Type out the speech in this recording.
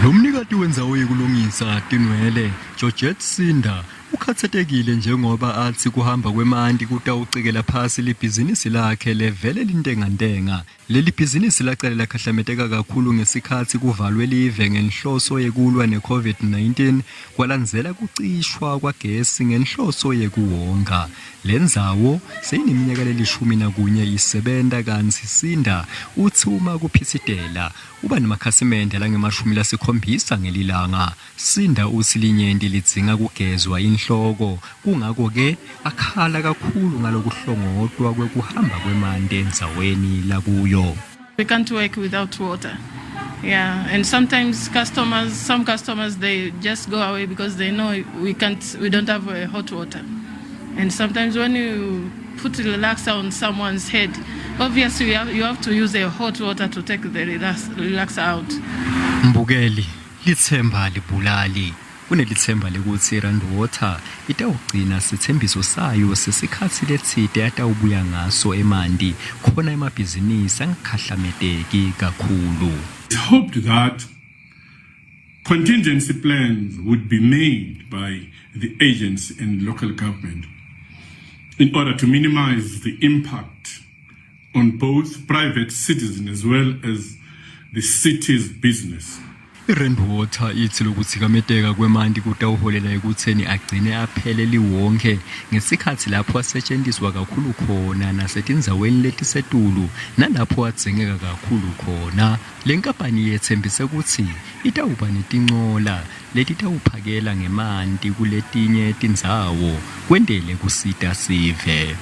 Lo mnikati wendzawo yekulungisa tinwele, Georgette Sinda, ukhatsatekile njengoba atsi kuhamba kwemanti kutawucekela phasi libhizinisi lakhe levele lintengantenga. Leli bhizinisi lacale lakhahlameteka kakhulu ngesikhatsi kuvalwe live ngenhloso yekulwa ne-COVID-19 kwalandzela kucishwa kwagesi ngenhloso yekuwonga. Lendzawo seyineminyaka lelishumi nakunye isebenta kantsi Sinda utsi uma kuphitsitela uba nemakhasimende langemashumi lasikhombisa ngelilanga. Sinda utsi linyenti lidzinga kugezwa inhloko kungako-ke akhala kakhulu ngalokuhlongotwa kwekuhamba kwemanti endzaweni lakuyo. We can't work without water. Yeah, and sometimes customers, some customers, they just go away because they know we can't, we don't have hot water. And sometimes when you put the relaxer on someone's head, obviously you have to use a hot water to take the relaxer out. Mbukeli, litsemba alibulali. Kunelitsemba lekutsi iRand Water itawugcina sitsembiso sayo sesikhatsi letsite atawubuya ngaso emanti khona emabhizinisi angakhahlameteki kakhulu. It's hoped that contingency plans would be made by the agency and local government in order to minimize the impact on both private citizens as well as the city's business. I-Rand Water itsi lokutsikameteka kwemanti kutawuholela ekutseni agcine aphele liwonkhe ngesikhatsi lapho asetjentiswa kakhulu khona nasetindzaweni letisetulu nalapho adzingeka kakhulu khona. Le nkampani yetsembise kutsi itawuba netincola letitawuphakela ngemanti kuletinye tindzawo kwentele kusita sive.